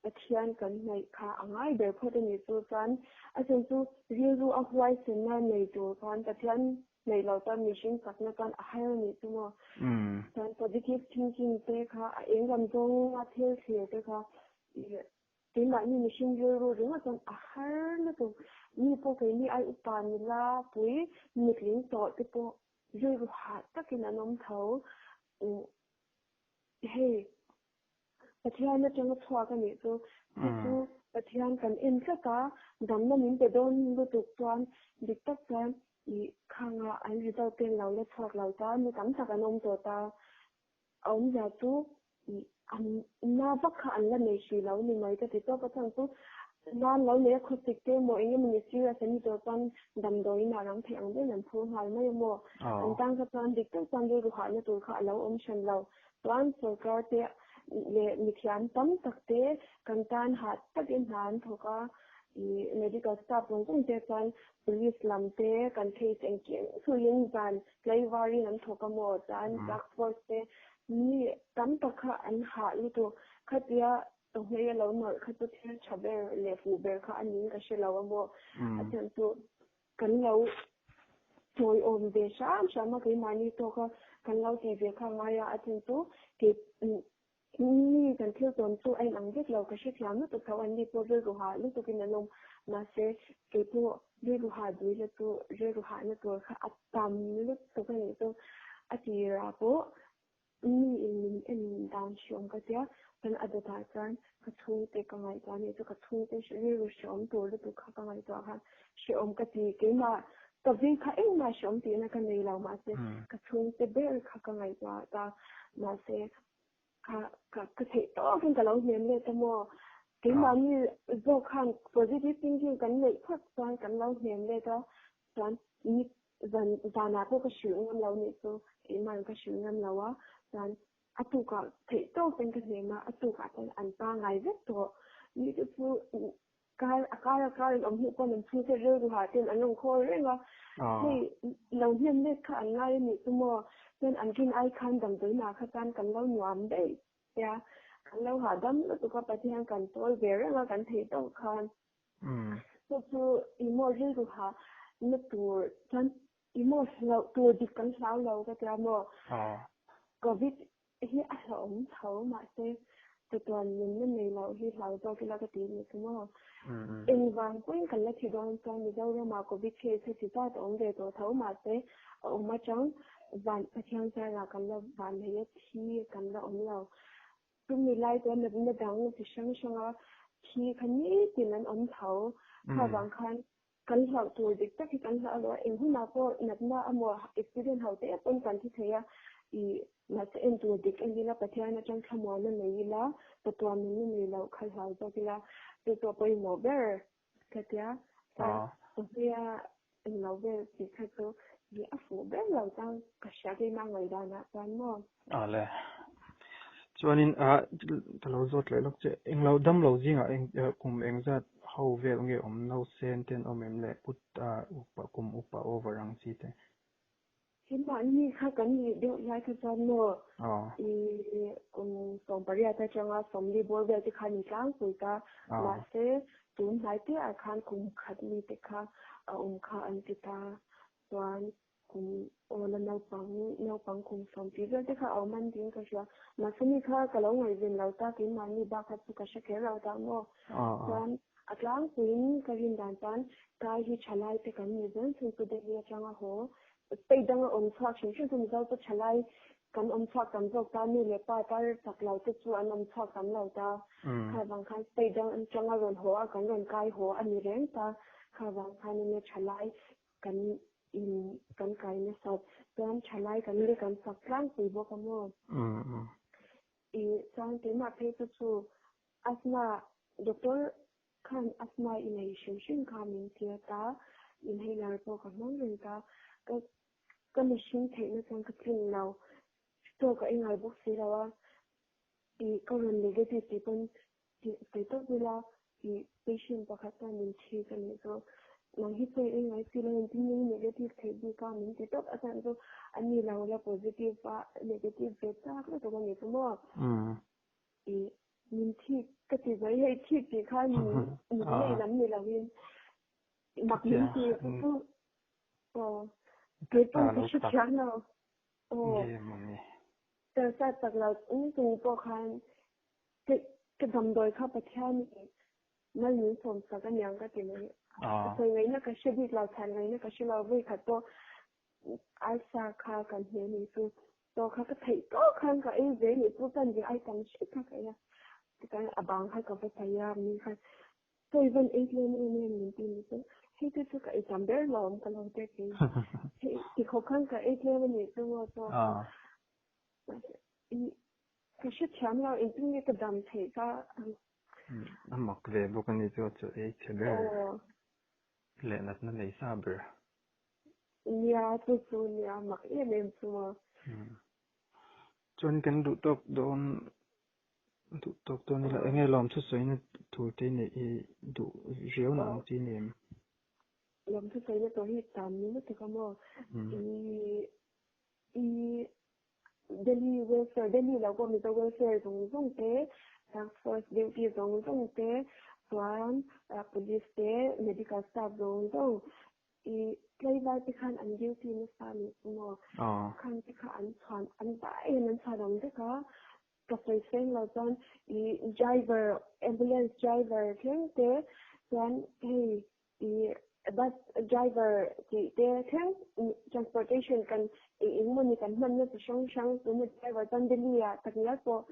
Pathian kan hnaih kha a ngai ber phawt a ni. Chu chuan a chhan chu rilru a huaisenna nei tur khan Pathian hnaih lo chuan mihring chakna chuan a har a nih chu maw? Chuan positive thinking te kha a eng lam zawnga thil thlir te kha keimahni mihring rilru ringawt chuan a har lutuk. Mi pawh keini ai upa nula pui nutling tawh te pawh rilru hah takin an awm tho. Hei Pathian atanga chhuak a nih chu. Chu chu Pathian kan en tlat a, damna min pe dawn lutuk chuan dik tak chuan ih khanga an result te an lo la chhuak lo ta, mi tam tak an awm tawh ta. A awmzia chu ih an na vak kha an la nei hrih lo ni mai ka ti tawp a chhan chu na an lo nei a khawsik te emaw eng emawni serious an ni tawh chuan damdawiin ah rang theih ang ber an phur nghal mai a maw. An tan kha chuan dik tak chuan rilru hahna tur kha a lo awm hran lo. Chuan sorkar te leh mithiam tam tak te kan tan hah takin hna an thawk a, ih medical staff zawng zawng te chuan police lam te kan case engkim chhuiin zan tlaivarin an thawk a maw chuan task force te mi tam tak kha an hah lutuk. Khatia tawhmei a lo nawrh kha chu thil tha ber leh fuh ber kha a niin ka hre lo a maw. A chhan chu Kan lo tawiawm ve hram hram a, keimahni tawka kan lo tih ve kha ngai a, a then chu kei mi kan thil tawn chu a inang vek lo, ka hrethiam lutuk tho, anni pawh rilru hah lutukin an awm, mahse kei pawh rilru hah duhna chu rilru hahna tur kha a tam lutuk a nih chu, a tirah pawh Mi in min en dan hreawm ka tia, chuan a dawtah chuan ka chhungte ka ngaihtuah anih chu ka chhungte rilru hreawm tur lutuk kha ka ngaihtuah khan hreawm ka ti keimah ka vei kha engmah hreawm tihna ka nei lo mahse ka chhungte ber kha ka ngaihtuah ta mahse kha ka ka theih tawkin ka lo hnem let a maw keimahni zawk khan positive thinking kan neih phawt chuan kan lo hnem let a chuan ni Zan zanah pawh ka hrilh ngam lo nih chu keimah'n ka hrilh ngam lo a, chuan a tukah theih tawkin ka hnem a, a tukah chuan an pangngai vek tawh. Ni te chu kar a kar a kar in awm hnuh pawn an chhungte rilru hah ten an rawn khawl reng a, hei lo hnem let kha an ngai a nih chu maw, chuan an rin ai khan damdawiinah kha chuan kan lo nuam daih sia, kan lo hahdam lutuk a, Pathian kan chawl ve reng a kan theih tawk khan. Chu chu i maw rilru ha na tur chuan i maw hlauh tur dik kan hlau lo ka tia maw. Covid hi a hlauhawm tho mahse chatuan nunna nei loh hi hlau zawk ila ka ti anih chu maw. Engvang pawhin kan la thi dawn chuan Mizoramah Covid case hi chi zat a awm ve tawh tho mahse a awm atang van Pathian zarah kan la vanneih a thi kan la awm lo. Chumi lai chuan natna dang chi hrang hranga thi kha nitin an awm tho. Kha vang khan kan hlauh tur dik tak hi kan hlauh lo a, eng hunah pawh natna emaw accident ho te pawn kan thi thei a, ih mahse en tur dik en ila Pathian atang thlamuanna nei ila, chatuan nunna nei loh kha hlau zawk ila, chu chu a pawimawh ber ka tia. Chuan Sophia englo vel tih kha chu ih a fuh ber lo chuan ka hria keimah ngaihdanah chuan maw. Awle. Chuanin a ka lo zawt leh lawk che englo damlo zingah eng kum engzat ho vel nge awm nausen ten awm em le put upa kum upa over ang chi te. Hemahni kha kan nih deuh lai kha chuan maw i kum 18 atanga 40 bawr vel te kha ni tlangpui ta mahse tun hnai te ah khan kum khat mi te kha a awm kha an ti ta chuan kum aw la naupang naupang kum 10 tih vel te kha a awm an tiin ka hria mahse mi kha ka lo ngaihven lo ta keimahni bak kha chu ka hre kher lo ta maw chuan a tlangpuiin ka rin dan chuan kai hi thalai te kan ni zel chhung chu Delhi atanga haw State danga awm chhuak hrim hrim chu Mizo chu thalai kan awm chhuak tam zawk ta, nu leh pa tar chak lo te chu an awm chhuak tam lo ta. Kha vang khan state dang atanga rawn haw a kan rawn kai haw a ni reng ta. Kha vang khan enge thalai kan in kan kai nasat chuan thalai kan le kan chak tlangpui bawk a maw? I chuan keimah phei chu chu asthma doctor khan asthma i nei hrim hrim kha min tia ta, inhaler pawh ka hmang reng ta. Ka. Ka mihring theihna chuan ka tlin lo. Chaw ka ei ngai bawk si lo a, ih ka rawn negative tih pawn tih sawi tawp ila ih patient pakhat chuan min thik a nih chu. Nang hi chaw i ei ngai si lo engtin nge i negative theih bik a min ti tawp a chhan chu a ni lo la positive a negative ve chak lutuk a nih chu maw. Ih min thik ka ti mai hei thik tih khan min nei lam ni lo in mak min ti chu chu aw keipawh ka hre thiam lo aw tarsa chak lo chung chung pawh khan ka ka damdawi kha Pathian in mal min sawm sak aniang ka ti mai sawi ngaihna ka hre bik lo chhan ngaihna ka hre lo vawi khat pawh arsa kha kan hne ni chu chaw kha ka theih tawk khan ka ei ve ni chu chan ve ai tam hret kha ka ei a tikhan a bang kha ka va sawi a mi khan sawi van ei tlem em em min ti ni chu hei te chu ka ei tam ber lo awm ka lo te kei hei tikhawp khan ka ei tlem a nih chu maw chaw kha ka hrethiam lo engtin nge ka dam theih ka a mak ve bawk a ni chu a chaw ei chhe ber leh natna nei sa ber. Nia, chu chu nia, mak em em chu maw. Chuan kan duh tawk dawn, duh tawk dawn ila enge lawmthu sawina tur te neih i duh riau na ang chi ni em? Lawmthu sawina tur hi tam lutuk a maw? I i Delhi welfare, Delhi lo pawh Mizo welfare zawng zawng te, task force duty zawng zawng te, chuan police te, medical staff zawng zawng I tlaivar te khan an duty nasa a nih chu maw? Khan te kha an chhuan an vaiin an chhuan ang vek a, ka sawi seng lo chuan i driver ambulance driver thleng te chuan hei i bus driver tih te thleng transportation kan eng eng mawni kan hmanna chi hrang hrang tuna driver chuan Delhi ah takngial pawh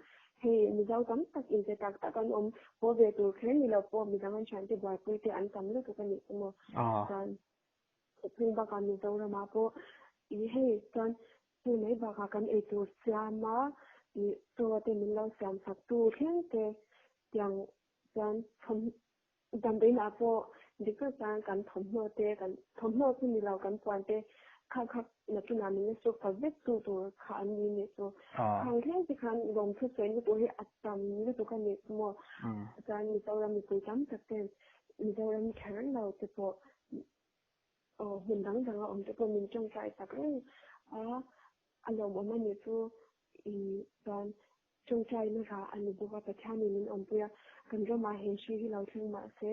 hei Mizo tam tak inpe tak tak an awm haw ve tur kher ni lo pawh midang an thiante buaipui te an tam lutuk a nih chu maw. Chuan chung bakah Mizoramah pawh ih hei chuan chu mai bakah kan eitur siam a ih chaw te min lo siam sak tu thleng te tiang chuan thawm Damdawiinah pawh dik tak chuan kan thawmhnaw te, kan thawmhnaw chu ni lo, kan puan te kha kha nakinah min la suk ta vek tu tur kha an ni nih chu. Khang thleng te khan lawmthu sawi lutuk hi a tam lutuk a nih chu maw. Chuan Mizoram mipui tam tak ten Mizoram kher lo te pawh aw hmun dang dang a awm te pawh min tawngtai tak reng a, a lawmawm a nih chu i chuan Tawngtaina rah a ni bawk a, Pathianin min awmpui a, kan ramah he hri hi lo thleng mah se,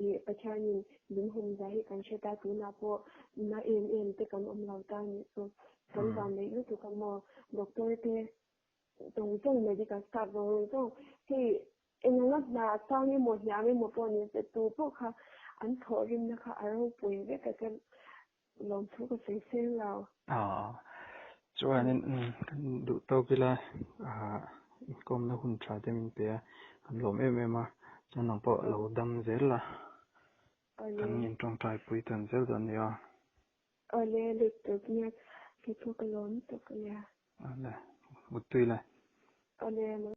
ih Pathianin min humzia hi kan hre ta, tunah pawh na em em te kan awm lo ta nih chu kan vanneih lutuk a maw, doctor te zawng zawng medical staff zawng zawng hei eng anga hna sang emaw hniam emaw pawh ni se tu pawh kha an thawhrimna kha a ropui vek a che Lawmthu ka sawi seng lo. Aw, chuanin kan duh tawk ila inkawmna hun tha te min pe a, kan lawm em em a, chuan nang pawh lo dam zel la, kan intawngtai pui tan zel dawn nia. Awle, lut tur nia, kei pawh ka lawm tawk ania. Awle, muttui le. Awle.